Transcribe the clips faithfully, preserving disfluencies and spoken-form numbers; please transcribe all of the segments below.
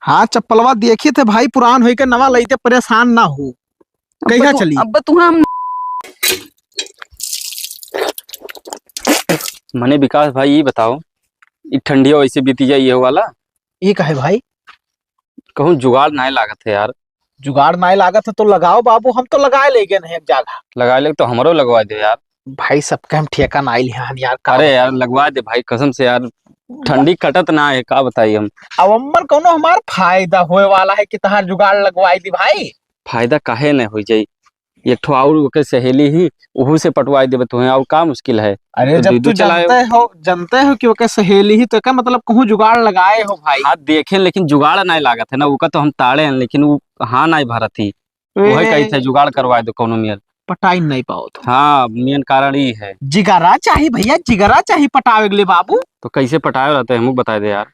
हाँ, चप्पलवा देखी थे भाई, पुरान होई के नवा लइते, परेशान ना हो। अब कहिया तू, चली? अब तू हम मने विकास भाई, ई बताओ, ई ठंडिया वैसे बीती जाई, ये वाला? ई काहे भाई? कहूँ जुगाड़ नाय लागत है यार। जुगाड़ नाय लागत है तो लगाओ बाबू, हम तो लगाए ले गए हैं एक जगह। लगाए ले तो हमरो लगवा दे यार। भाई, सबके हम ठेका नाय लिहा हन यार, का अरे यार, बताई? लगवा दे भाई, कसम से यार, ठंडी कटत ना है, का बताई हम। अब अम्मन कौनो हमार फायदा होए वाला है कि तहार जुगाड़ लगवाई दी भाई? फायदा काहे न हो जाई? एक ठो और ओके सहेली ही, ओहू से पटवाई देबे तुहें, और का मुश्किल है? अरे, तो जब दीदी तू चलाए जानते हो, जानते हो कि ओके सहेली ही, तो का मतलब कहूँ जुगाड़ लगाए हो भाई? हाँ, देखें, लेकिन जुगाड़ नाय लागत है ना, ओका तो हम ताड़े हैं, लेकिन वो हाँ नाय भरत ही। वही ए। कही थे, जुगाड़ करवा दो कौनो मेर। पटाई नहीं पाओ तो। हाँ, मेन कारण ई है। जिगरा चाही भैया, जिगरा चाही पटावे के लिए बाबू। तो कैसे पटावे रहते हैं, हमको बता दे यार।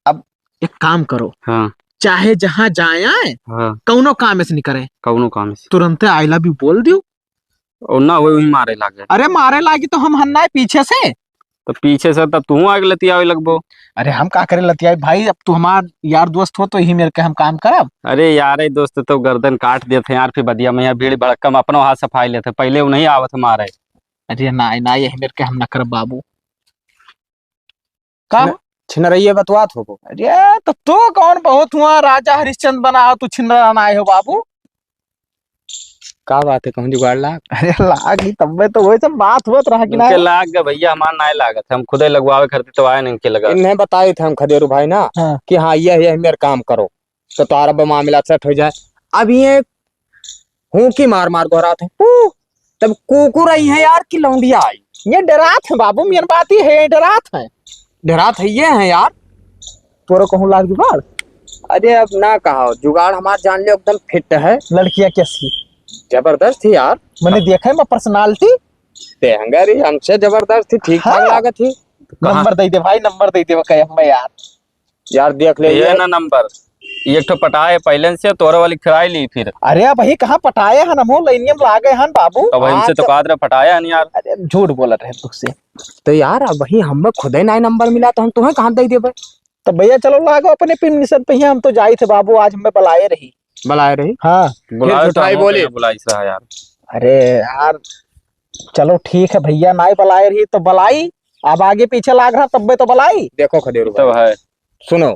अब एक काम करो। हाँ। चाहे जहाँ जाए आए, हाँ। कौनो काम ऐसे नहीं करे। कौनो काम ऐसे। तुरंते I love you बोल दियो। और ना होए, वही मारे लागे। अरे, मारे लागी तो हम हन्ना है पीछे से। तो पीछे से तब तू आग लतियावे लगबो। अरे, हम का करे लतियाई भाई, अब तू हमार यार दोस्त हो तो यही मेर के हम काम करब। अरे यार, ये दोस्त तो गर्दन काट देते हैं यार, फिर बदिया में यहाँ भीड़ भड़कम अपनो हाथ सफाई लेते, पहले उन्हीं आवत मारे। अरे ना, ना, यही मेर के हम न करब बाबू। का? छिन-, छिनरैये बतवात होबो। अरे, तो तू कौन बहुत हुआ राजा हरिश्चंद्र बना हो, तू छिनरा ना आए हो बाबू? का बात है, कहूँ जुगाड़ लाग? अरे, लाग ही तब्बे तो वही सब बात होत रहा कि उनके ना? लाग गए भैया, हमार नाय लागत, हम खुदे लगवावे खरते तो आए नहीं इनके लगा। इन्हें बताई थे हम खदेरू भाई ना हाँ। कि हाँ, ये, ये मेरे काम करो, तो तारा बे मामला सेट हो जाए। अब ये हूँ की मार मार गोहरात है। ऊ, तब कुकुर आई है यार कि लौंडिया आई? ये डरात है बाबू, मेन बात ये है, ये डरात है। डरात है ये है यार। तोरो कहूँ लाग जुगाड़? अरे अब ना कहा, जुगाड़ हमार जान ले एकदम फिट है। लड़किया कैसी? जबरदस्त थी यार। मैंने देखा है मैं पर्सनालिटी। देहंगा रे, हमसे जबरदस्त थी, ठीक ठाक हाँ। लागत थी। कहाँ? नंबर दे दे भाई, नंबर दे दे, कहे मैं यार। यार, देख ले, ये ये ना नंबर, ये एक ठो पटाए पहले से, तोरे वाली खिराई ली फिर। अरे, अब ही कहाँ पटाए हैं, हम हो लाइनियम लागे हैं बाबू। अब इनसे हाँ, तो तो कादर पटाए हैं यार। अरे, झूठ बोलत रहे तुझसे। तो यार, अब ही हमें खुदे नाई नंबर मिला, तो हम तुम्हें कहाँ दे देबे? तो भैया, चलो लागो अपने पिन निशन पे ही, हम तो जाई थे बाबू, आज हमें बुलाए रही। बुलाए रही? हाँ। बुलाए फिर तो झुठाई हम बोली। कहीं बुलाई सा यार। अरे यार, चलो ठीक है भैया, नाई बुलाए रही तो बुलाई, अब आगे पीछे लाग रहा तब तो बुलाई। देखो खदेरू तब भाई, है। सुनो,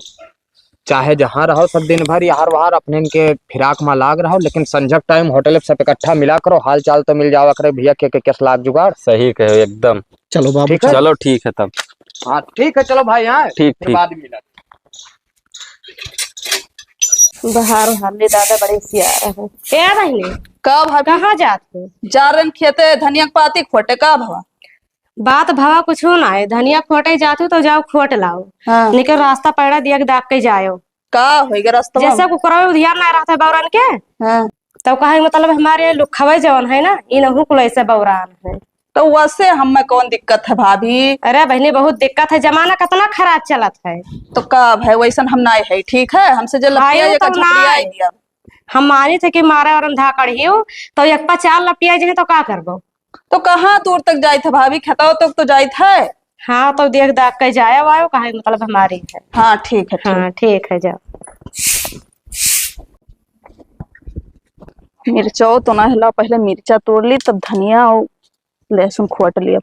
चाहे जहाँ रहो सब दिन भर यार वहार अपने इनके फिराक में लाग रहो, लेकिन संझक टाइम होटल पे सब इकट्ठा मिला करो, हाल चाल तो मिल जावा करे भैया, के, के कैस लाग जुगाड़। सही कहे एकदम। चलो बाबू, ठीक है? चलो। चलो ठीक है तब। हाँ ठीक है, चलो भाई, हाँ ठीक, फिर ठीक। बाद में मिला। बहार हाले दादा बड़े सियार है। ए बहिनी, का भाभी? कहाँ जात हो? जा रहे खेते, धनिया के पाती खोटे। का भवा? बात भवा कुछ ना है, धनिया खोटे जात हो तो जाओ खोट लाओ। हाँ। निकल रास्ता पैड़ा दिया के दाग के जायो। का होइगा रास्ता में? जैसे कुकरवा उधियार ना रहता है बौरन के। हाँ। तब कहे मतलब हमारे लुखवे जवन है ना, इनहू कुल ऐसे बौरान है। तो वैसे हमें कौन दिक्कत है भाभी? अरे बहिनी, बहुत दिक्कत है, जमाना कितना खराब चलत है। तो का भाई, वैसन हम नाई है, ठीक है? हमसे जे लपिया खाए जे तो का झोपड़िया नाई। दिया। हम मानी थे कि मारे और धाकड़ ही हो, तो एक पा चार लपिया जे है तो का करबो? तो कहाँ दूर तक जाइत है भाभी, खेतवा तक तो जाइत है। हाँ, तो देख दाख के जाए आयो, काहे मतलब हमारी है। हाँ, ठीक है, ठीक। हाँ, ठीक है, जाओ। मिर्चो तो ना हिला, पहले मिर्चा तोड़ ली, तब धनिया और लहसुन खोट लिया।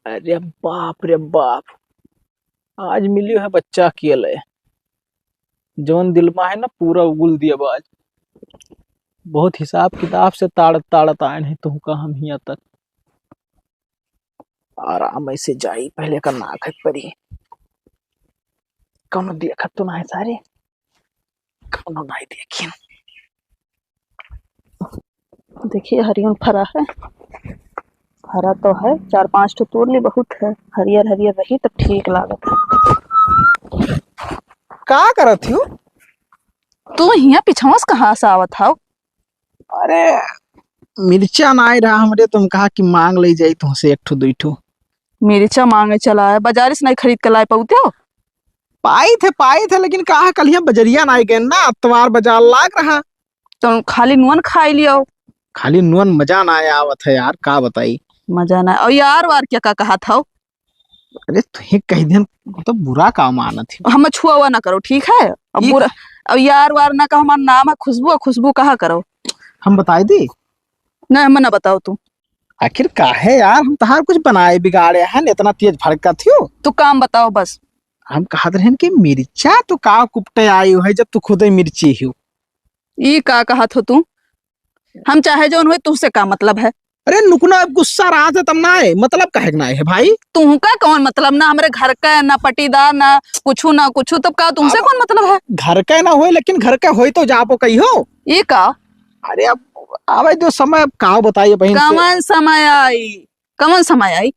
अरे बाप रे बाप, आज मिलियो है बच्चा अकेले। जौन दिल मा है ना, पूरा उगुल दिया बा आज। बहुत हिसाब किताब से ताड़त ताड़त आए हैं तुमका हम हियां तक। आराम ऐसे जाई, पहले का नाक है परी। कौनो देखत तो ना है सारे, कौनो नाई देखिन। देखिए, हरियन फरा है, फरा तो है, चार पांच ठो तोड़ ली, बहुत है, हरियर हरियर रही तो ठीक लागत है। का करत हियो? तू हियां पिछवा से कहाँ से आवत हव? अरे, मिर्चा ना आए रहा हमरे, तो हम कहा कि मांग ले जाई तुमसे एक ठो दुई ठो। मिर्चा मांगे चला है, बाजारी से नहीं खरीद के लाए पाउते हो? पाई थे, पाई थे, लेकिन कहा कल यहाँ बजरिया ना गए ना, अतवार बाजार लाग रहा। तो खाली नुअन खाई लियो। खाली नुअन मजा ना आया आवत है यार, का बताई। मजा ना। और यार वार क्या का कहा था? अरे, तुही कहि दिहन, तो बुरा का मानत ही? हम छुआ हुआ ना करो, ठीक है? अब ई बुरा, अब यार वार ना कहो, हमार नाम है खुशबू, और खुशबू कहा करो। हम बताई दी? नहीं, हम ना बताओ तू। आखिर काहे यार, हम तहार कुछ बनाए बिगाड़े हैं, इतना तेज भड़कत हो? तू काम बताओ बस। हम कहत रहन कि मिर्चा तो का कुपटे आई है, जब तू खुदे मिर्ची हो। ई का कहत हो तू? हम चाहे जौन होई, तुहसे का मतलब है? अरे नुकना, अब गुस्सा रहा था तब ना आए, मतलब काहे के ना आए है भाई? तुहका कौन मतलब? ना हमरे घर का, ना पटीदार, ना कुछु, ना कुछु, तब का तुमसे अब कौन मतलब है? घर का ना होई, लेकिन घर का होई तो जाबो कही हो। ई का? अरे अब आवे दो समय, अब का बताई बहिन से। कवन समय आई? कवन समय आई?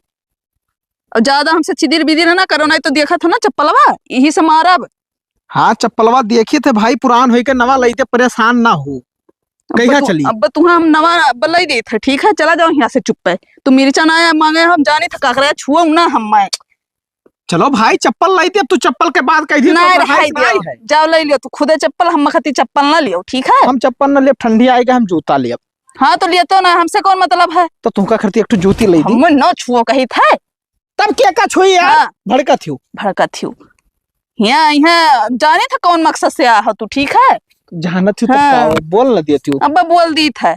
और ज्यादा हमसे चिदिर बिदिर ना करो, नहीं तो देखत हो ना चप्पलवा, यही से मारब। हाँ, चप्पलवा देखी थे भाई, पुरान होई के नवा लइते, परेशान ना हो। अब कहिया तू, चली? अब तू हम नवा अब लई देत है, ठीक है? चला जाओ यहाँ से चुप्पे। तू मिर्चा ना आया मांगे, हम जानी था काकरा छुआ ना हम मैं। चलो भाई, चप्पल लइते, अब तू चप्पल के बात कही थी, तो नहीं, पढ़ाई रहाई से दियो। नहीं है। जाओ लई लियो तू खुदे चप्पल, हम खती चप्पल ना लियो, ठीक है? हम चप्पल ना लेब, ठंडी आएगा, हम जूता लेब। हाँ, तो लियो तो ना, हमसे कौन मतलब है? तो तुमका खती एक ठो जूती लई दी। हम ना छुओ कही थे। तब के का छुई यार? हाँ। भड़कत हियो। भड़कत हियो। यहाँ, यहाँ जाने था कौन मकसद से आ हो तू, ठीक है? जानत हियो तब हाँ। का बोल न देती हो। अब बोल दी था।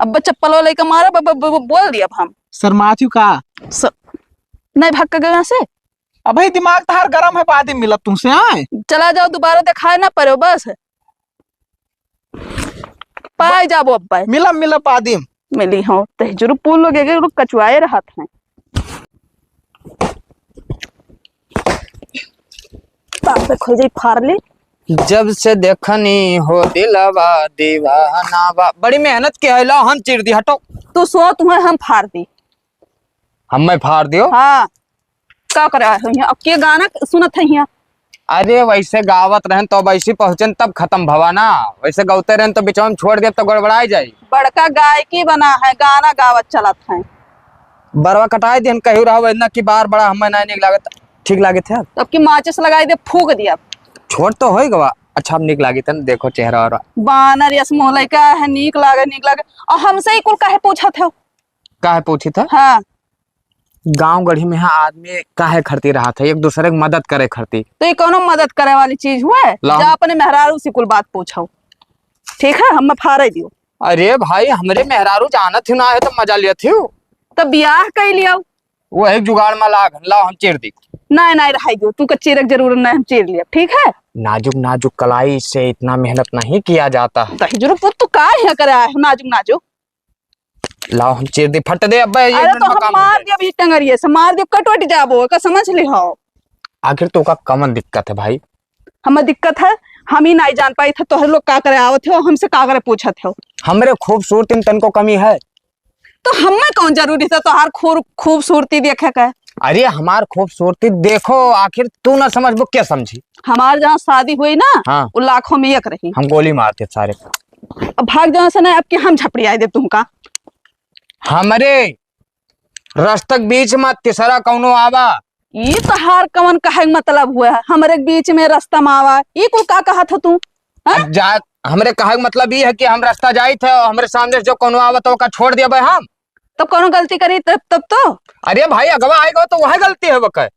अब चप्पल वाले का मारा, अब, अब, अब बोल दिया अब हम। शर्मात हियो का? स-, नहीं भाग के गए यहाँ से। अबे दिमाग तहार गरम है, बाद में मिलब तुमसे, आए? चला जाओ, दोबारा दिखाए ना पड़ो बस। पाए जाबो अब्बे। मिलब, मिलब, आदिम। मिली हो, तहजुर पुल लोग एक रुक कचुआए रहत हैं। बाप रे, खोजे फार ले। जब से देखनी हो दिलवा दीवाना बा। बड़ी मेहनत के है, लाओ हम चीर दी, हटो। तू सो, तुम्हें हम फार दी। हमें फार दियो? हाँ। का करे आए हो यहाँ? अब के गाना सुनत है यहाँ? अरे वैसे गावत रहन तो वैसे पहुँचन तब खत्म भवा ना, वैसे गौते रहन तो बिचवा में छोड़ दे तो गड़बड़ाई जाई। बड़का गायकी बना है, गाना गावत चलत है। बरवा कटाए दिहन, कहियो रहो इतना कि बार बड़ा हमें नहीं निक लागत, ठीक लागत है। तब की माचिस लगाई दे, फूक दिया। छोट तो होई गवा, अच्छा अब निक लागत है, देखो चेहरा और। बानर यस मोह लइका है, नीक लागे, नीक लागे। और हमसे ही कुल काहे पूछत हो? काहे पूछी था? हाँ। गाँव गढ़ी में यहाँ आदमी काहे खरती रहत है, एक दूसरे के मदद करे खरती। तो ये कौनो मदद करे वाली चीज हुए? ला जा हम अपने मेहरारू से कुल बात पूछो, ठीक है? हम फारे दियो। अरे भाई, हमरे मेहरारू जानत ही ना है तो मजा लियत ही। तो बियाह कई लियो। वो एक जुगाड़ में लाग, लाओ हम चीर दी। नहीं, नहीं, रहाई दियो, तू का चीरक जरूर नहीं, हम चीर लिया, ठीक है? नाजुक नाजुक कलाई से इतना मेहनत नहीं किया जाता है। तही जरूर पुत, तू का यहाँ करे आए हो नाजुक नाजुक? लाओ, हम चीर दी, फट दे अब्बे, ये अरे, तो हम मकान मार दे। दिया अभी टंगरिये से, मार दिया, कट वट जाबो, का समझ ले हो। आखिर तो का कमन दिक्कत है भाई? हमें दिक्कत है, हम ही नहीं जान पाई थे, तोहरे लोग का करे आवत हो, हमसे का करे पूछत हो। हमरे खूबसूरती में तनको कमी है? तो हमें कौन जरूरी था तोहार खूब-, खूबसूरती देखे के? अरे, हमार खूबसूरती देखो, आखिर तू ना समझबो, क्या समझी? हमार जहाँ शादी हुई ना, हाँ। वो लाखों में एक रही। हम गोली मारते सारे। अब भाग जाओ से ना, अब के हम झपड़ी आए दे तुमका। हमरे रस्तक बीच में तीसरा कौनो आवा। ई तोहार कवन कहे के मतलब हुआ है, हमरे बीच में रास्ता में आवा, ई कुल का कहत हो तू? हाँ? अब जा, हमरे कहे के मतलब ई है कि हम रास्ता जाइत है और हमरे सामने से जो कौनो आवा तो ओका छोड़ देबे हम। तब कौनो गलती करी तब, तब तो? अरे भाई, अगवा आएगा तो वह गलती है वकर।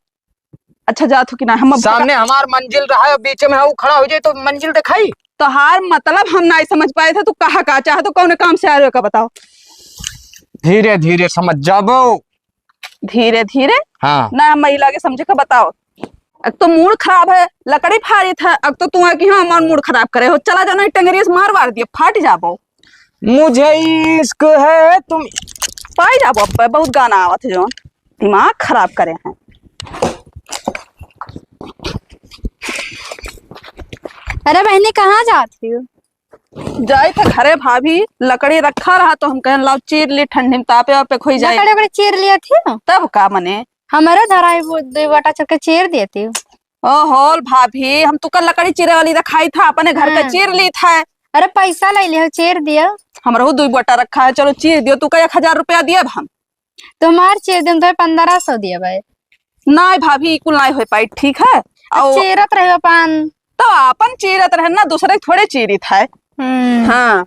अच्छा, जात हो कि ना? हम अब सामने हमार मंजिल रहा है, बीच में है, वो खड़ा हो जाए तो मंजिल दिखाई। तोहार मतलब हम नहीं समझ पाए थे, तू कहा का चाहे, तो कौन काम से आ रहे हो का बताओ? धीरे धीरे समझ जाबो। धीरे धीरे? हाँ। ना, हम महिला के समझे का बताओ। अब तो मूड खराब है, लकड़ी फाड़ी था, अब तो तू आके यहाँ हमार मूड खराब करे हो। चला जाओ, नहीं टंगरिया से मार वार दिए, फाट जाबो। मुझे इश्क है तुम। पाई जाबो, अब बहुत गाना आवत है जो दिमाग खराब करे हैं। अरे बहनी, कहाँ जात हो? जाई थे घरे भाभी, लकड़ी रखा रहा तो हम कहन लाओ चीर ली, ठंडी में तापे वापे खोई जाए। लकड़ी वकड़ी चीर लिया थी ना? तब का मने? हमारे धराई वो दो बटा चल के चीर दिए थी। ओ होल भाभी, हम तुका लकड़ी चीरे वाली रखाई था, अपने घर का हाँ। चीर ली था। अरे पैसा ले लियो, चीर दियो। हमरो दो बटा रखा है, चलो चीर दियो, तुका एक हजार रुपया दिए अब हम। तुम्हार चीर दिन तो पन्द्रह सौ दिए भाई। नहीं भाभी, ई कुल नहीं हो पाई, ठीक है? अब और चीरत रहे अपन। तो अपन चीरत रहे ना, दूसरे के थोड़े चीरित है। हम्म। हाँ,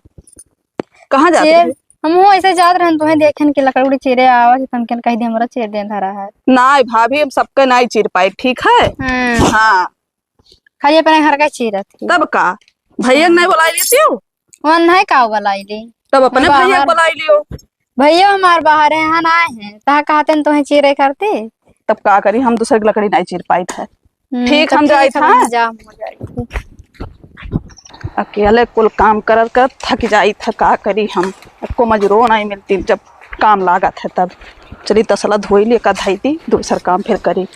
कहाँ जाते चीर, हैं? हमहू ऐसे जात रहन, तुहें देखेन कि लकड़ी उकड़ी चीरे आवत है, तनके कहि दे हमरा चीर देन धरा है। नाहीं भाभी, हम सबके नाहीं चीर पाई, ठीक है? हाँ। हाँ। खाली अपने घर का चीरत ही। तब का? भैया के नाहीं बुलाई लेतिउ? वन है का बुलाई ली? तब अपने मैं भैया के बाहर बुलाई लियो। भैया हमार बाहर है, यहाँ ना आए हैं, तहा कहते हैं तुहें चीरे करती। तब का करी, हम दूसरे की लकड़ी नाहीं चीर पाइत है। हम्म, ठीक, तो हम ठीक जाइत है, हैं। जा, हम जाइत हैं। अकेले कुल काम करत करत थक जाइत है, का करी हम, एको मजूरो नाहीं मिलती जब काम लागत है तब। चली तसला धोई ली, का धई दी, दूसर काम फिर करी।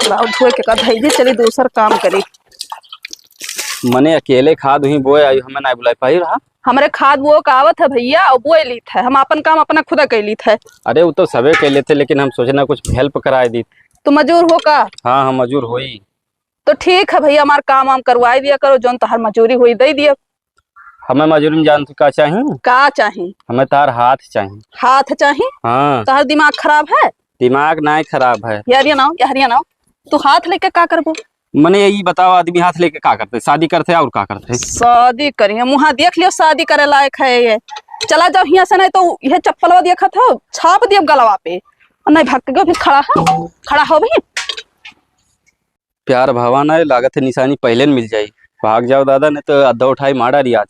लाओ धोए के का धई दी, चली दूसर काम करी। मने अकेले खाद हुई बोए आई, हमें नाहीं बुलाई पाई रहा। हमरे खाद बोए का आवत है भैया, और बोए लीत है, हम आपन काम अपना खुदा कइ लीत है। अरे वो तो सबे कइ लेते, लेकिन हम सोचना कुछ help कराए दी। तो मजूर हो का? हाँ, हम मजूर होई। तो ठीक है भैया, हमार काम वाम करवाए दिया करो, जौन तोहार मजूरी होई दे दिया। हमें मजूरी में जानत का चाही? का चाही? हमें तार हाथ चाही। हाथ चाही? हाँ। तोहार दिमाग खराब है? दिमाग नाहीं खराब है। यारिया नाव, यारिया नाव। तू हाथ लेके का करबो? मने यही बताओ, आदमी हाथ लेके का करते? शादी करते और का करते? शादी करिए, मुहा देख लियो, शादी करे लायक है ये। चला जाओ हियाँ से, नाहीं तो यह चप्पलवा देखत हो, छाप दियब गलवा पे। और नाहीं भाग के फिर खड़ा हो, खड़ा हो भी। प्यार भावा ना है, लागत है निशानी पहिले न मिल जाई। भाग जाओ दादा, नाहीं तो अद्धा उठाई मारा रही आज।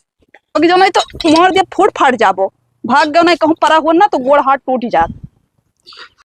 भाग जाओ, नाहीं तो मार दिया, फूट फाट जाबो। भाग गयो, नाहीं कहूँ परा हो ना तो गोड़ हाथ टूट जात।